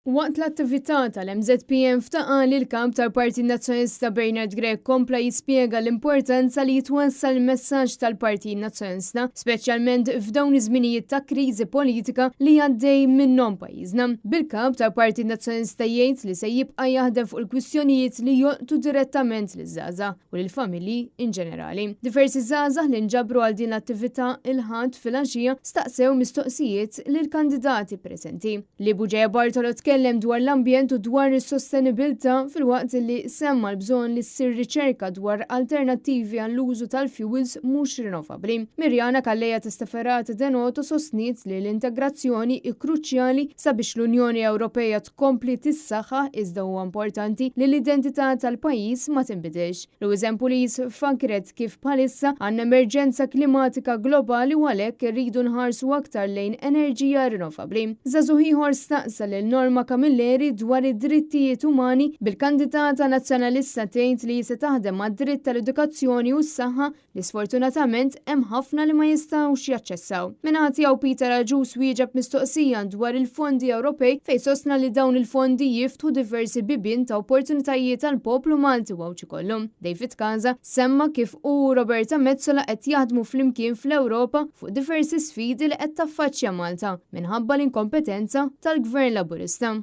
Waqt l-attività tal-MŻPN f'Ta' Qali l-Kap tal-Partit Nazzjonalista Bernard Grech kompla jispjega l-importanza li jitwassal il-messaġġ tal-Partit Nazzjonalista, speċjalment f'dawn iż-żminijiet ta' kriżi politika li għaddej minnhom pajjiżna. Bil-Kap tal-Partit Nazzjonalista jgħid li se jibqa' jaħdem fuq il-kwistjonijiet li jolqtu direttament liż-żgħażagħ u lill-familji in ġenerali. Diversi żgħażagħ li nġabru għal din l-attività il-Ħadd filgħaxija staqsew mistoqsijiet lill-kandidati preżenti. Li Bugeja Bartolo tkellem dwar l-ambjent u dwar is-sostenibilità filwaqt li semma l-bżonn li ssir riċerka dwar alternattivi għall-użu tal-fjuwils mhux rinnovabbli. Miriana Calleja Testaferrate de Noto sostniet li l-integrazzjoni hi kruċjali sabiex l-Unjoni Ewropeja tkompli tissaħħaħ iżda huwa importanti li l-identità tal-pajjiż ma tinbidilx. Louise Pulis fakkret kif bħalissa għandna emerġenza klimatika globali u għalhekk irridu nħarsu aktar lejn enerġija rinnovabbli. Żagħżugħ ieħor staqsa lil Norma Camilleri dwar id-drittijiet umani, bil-kandidata Nazzjonalista tgħid li hi se taħdem għad-dritt tal-edukazzjoni u s-saħħa li sfortunatament hemm ħafna li ma jistgħux jaċċessaw. Min-naħa tiegħu Peter Agius wieġeb mistoqsija dwar il-fondi Ewropej fejn sostna li dawn il-fondi jiftħu diversi bibien ta' opportunitajiet għall-poplu Malti u Għawdxi kollu. David Casa semma kif hu u Roberta Metsola qed jaħdmu flimkien fl-Ewropa fuq diversi sfidi li qed taffaċċja Malta minħabba l-inkompetenza tal-Gvern Laburista.